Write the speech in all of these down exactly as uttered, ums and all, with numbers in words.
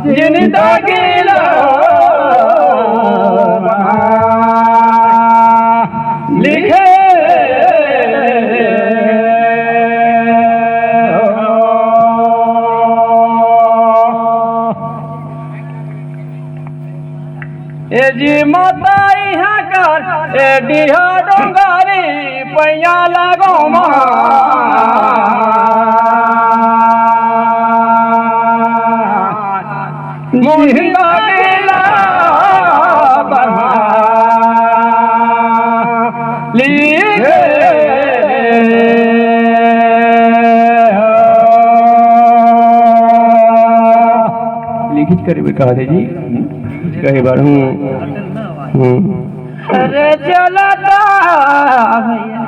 जिंदगी ला लिखे ए जी माता इहाँ कर, ए डीहा डोंगरी पैया लागो मा। मोहिंदा दिला बना लिखे हो। लिखित करे बर कहा दे जी। कहे बर हूँ। हम्म। अरे चलता भैया,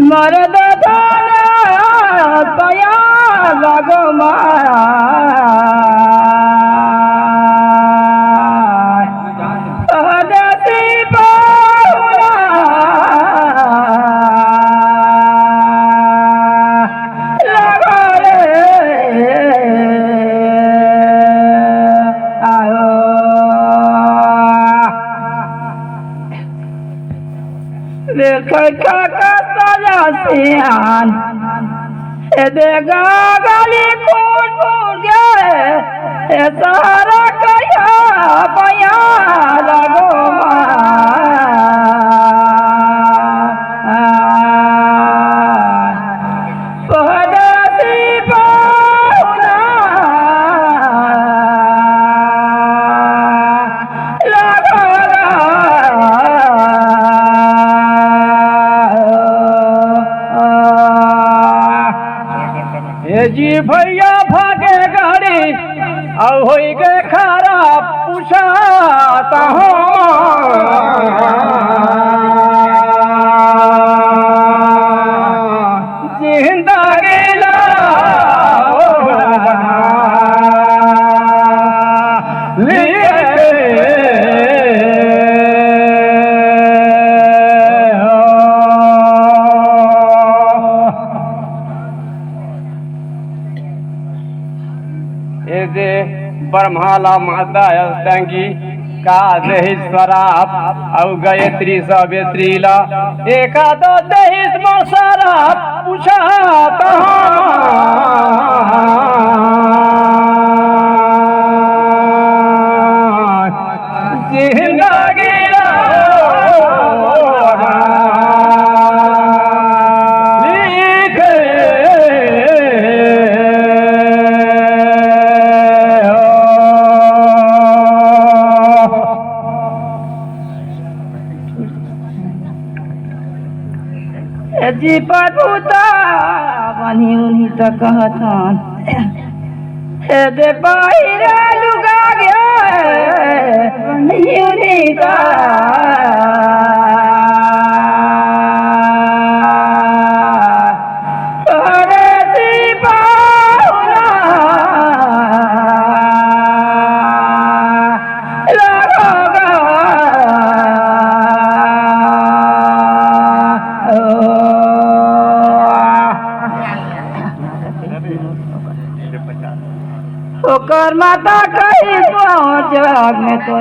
मरद धान पया लगो मार। परदेसी पहुना लगो रे। आयो। देखा का सजा सियान, ए देगा गली कौन हो गए, ए सारा कया बया लगो मा। परदेसी पहुना लगो गा। ए जी भैया भागे गाड़ी, अउ होई गे खराब पूछत हूँ। जिंदगी ला लिखे हो। ए दे ब्रह्मा ला माता अस तंगी का देहिस सराप, अउ गायत्री सावित्री ला एका तो देहिस मोर सराप। पूछत हूँ जिंदगी ला लिखे हो। ए जी प्रभु त बनी उन्हीं त कहथन। ए दे पहिरा लुगा गे बनी उन्हीं त। परदेसी पहुना लगो गा। ओकर माता कही पहुँच जग में तो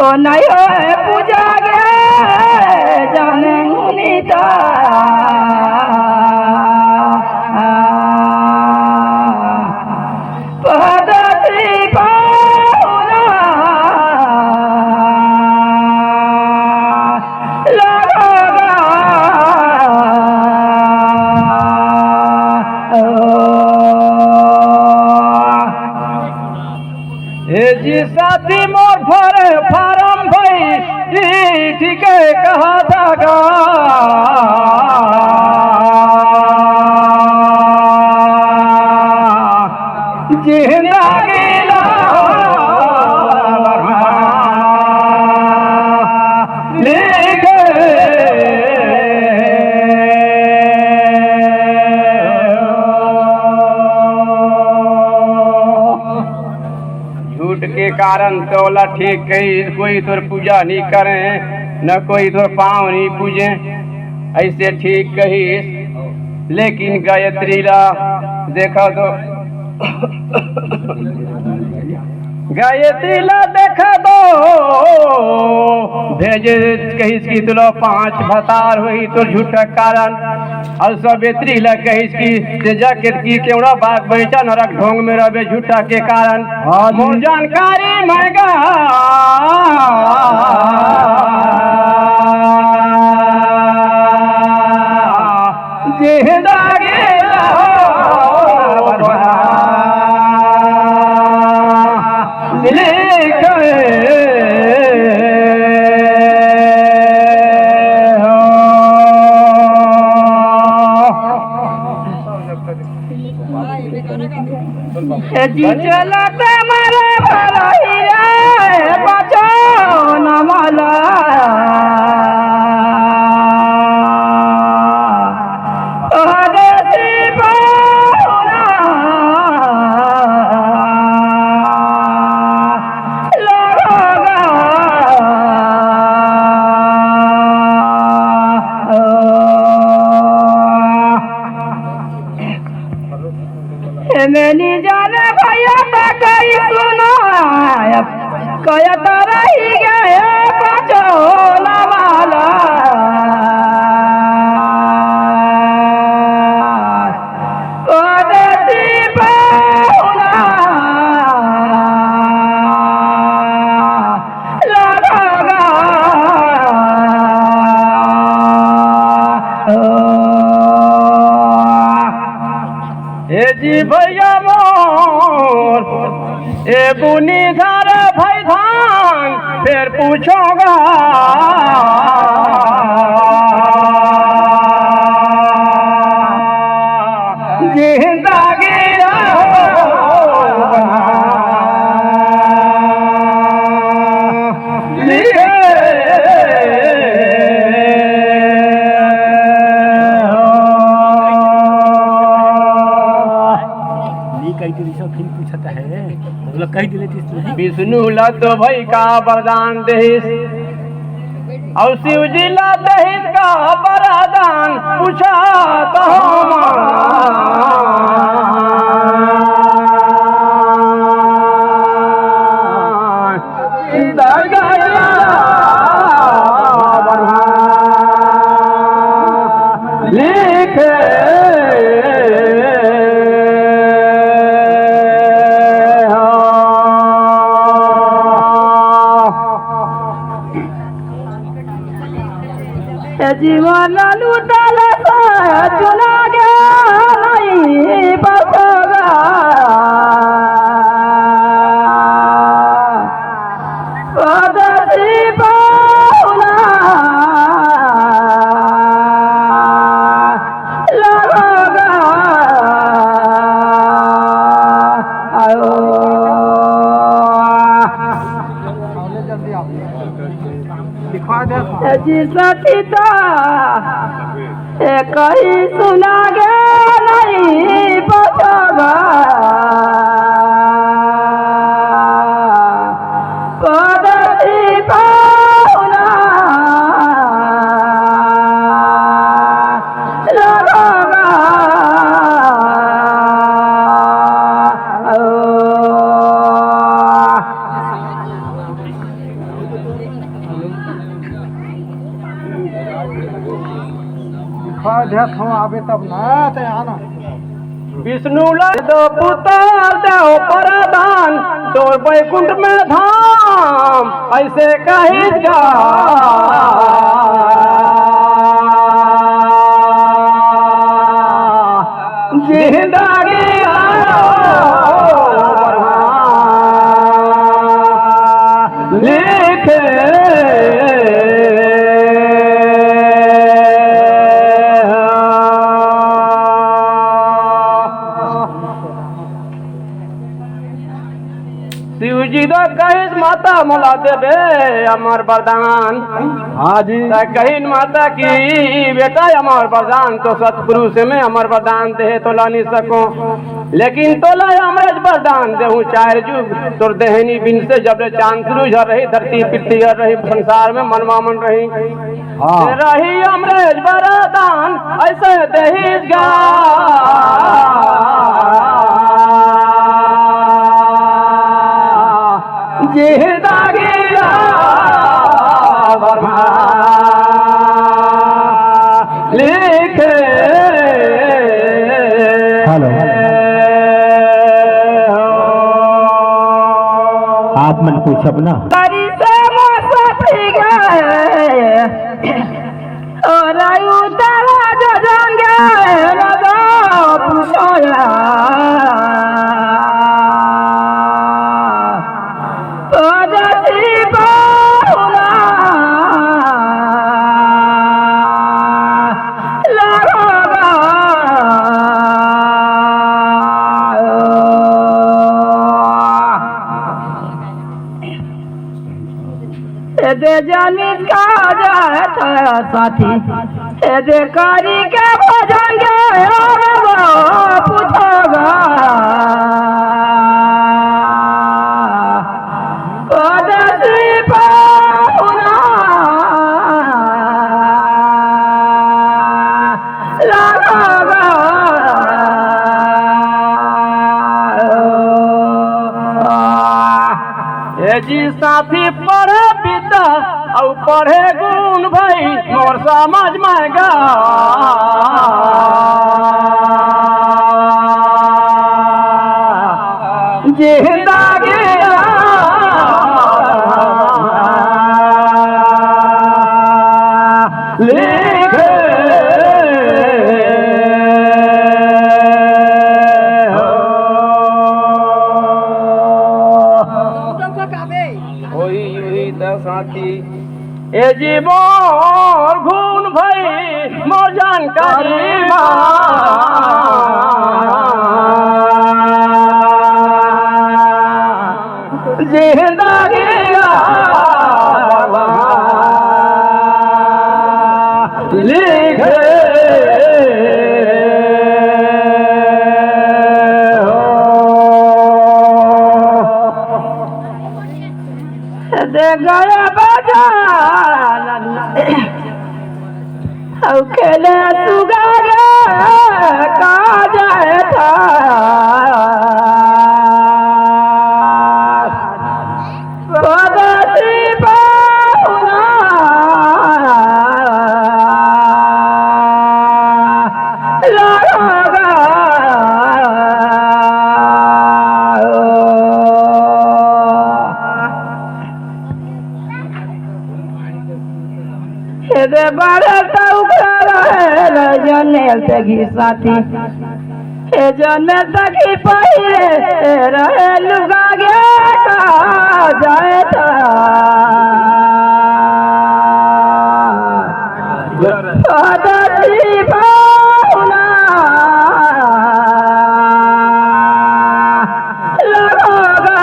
ओ नहीं होए पूजा गे जाने मुनि ता। परदेसी पहुना लगो गा। ओ। ए जी साथी मोर फर-, फारम भई, ई ठीके कहा था गा। जिंदगी ला लिखे। झूठ के कारण तोला ठीक कही, कोई तोर पूजा नहीं करे, न कोई तोर पाँव नहीं पूजे। अइसे ठीक कहिस, लेकिन गायत्री ला देखा दो, गायत्री ला देखा दो। भेजे कहिस कि तुला पांच भतार होही तोर झूठा कारण। अउ सावित्री ला कहिस कि ते जाके की केवड़ा बाग बगीचा नरक ढोंग में रहबे झूठा के कारण। हाँ जी। मोर जानकारी मैं गा जिंदगी हो लिखे हो। ए जी चलत मारे बरहिया, ए बचन मला। अरे शिवना लगगा। मैंने जाने भैया तो कई सुना, कया तो रही गए बचन मला। ओ देसी बहुना लगगा। ओ हे जी भैया मोर, ए बुनी धर भाई धान, फेर पूछोगा जिंदगी रहोगा। नी कही तो ऋषभ फिर पूछत है, मतलब कही दिले तीस नहीं। विष्णु ला तो भाई का वरदान देहिस, अउ शिव जी ला देहिस का वरदान पूछत हो। लिखे हो। ए जीवन लूटल से चुना गे नहीं बसोगा। परदेसी बहुना लगोगा। आयो। जी सतीता ए कहीं सुना गे नहीं बचोगा। परदेसी बहुना लगोगा। दिखा देत हो आबे तब ना, ते आना। विष्णु ला दो पुत्र देव प्रधान, तोर बैकुंठ में धाम, ऐसे कही जा। जिंदगी लिखे शिव जी तो कहिस माता मोला देबे अमर वरदान। हाँ जी। त कहिन माता की बेटा अमर वरदान तो सतपुरुष में अमर वरदान दे तो ला नहीं सको। लेकिन तोला अमरेश वरदान देहूं चार जुग, तोर देहनी बिन से जब ले चांद सूरज हर रही, धरती पृथ्वी हर रही, संसार में मनवा मन रही। हाँ। रही अमरेश वरदान ऐसे देहिस गा। जिंदगी ला बना लिखे। हेलो। आप मन पूछब ना। करी से मौसम गए। तोरा उतारा जो जान गए, लगा पुछोया। परदेसी बहुना लगोगा। ए दे जानित का जात साथी, ए दे करी के भजन के और वो पूछोगा। परदेसी पाहुना लगोगा। ए जी साथी पढ़े पिता अउ पढ़े गुण भाई मोर समझ में गा। जिंदगी लिखे हो। ओही, ओही त साथी। ए जी मोर घुन भई, मोर जानकारी मा। जिंदगी लिखे हो। दे गया बजान अउ खेले सुगारे का जाए था। परदेसी बहुना लगोगा। हे दे बड़े टौकरा रहे, रहे जनेल ते घी साथी। हे जनेल ते घी पहिरे रहे, लुगा गे का जाए था। परदेसी बहुना लगोगा।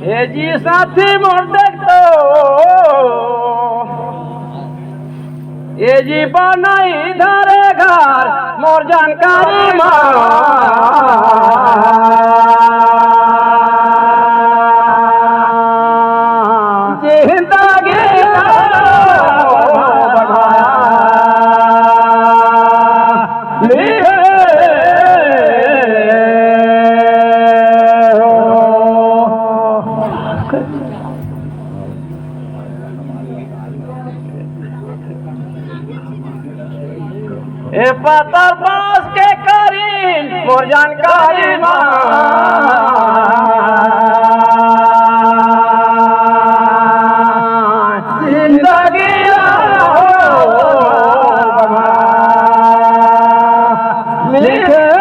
ए जी साथी मोर देख तो, ए जी बनाई धरे घर मोर जानकारी मा। जिंदगी ए पातर बांस के करीन मोर जानकारी मा। जिंदगी हो लिखे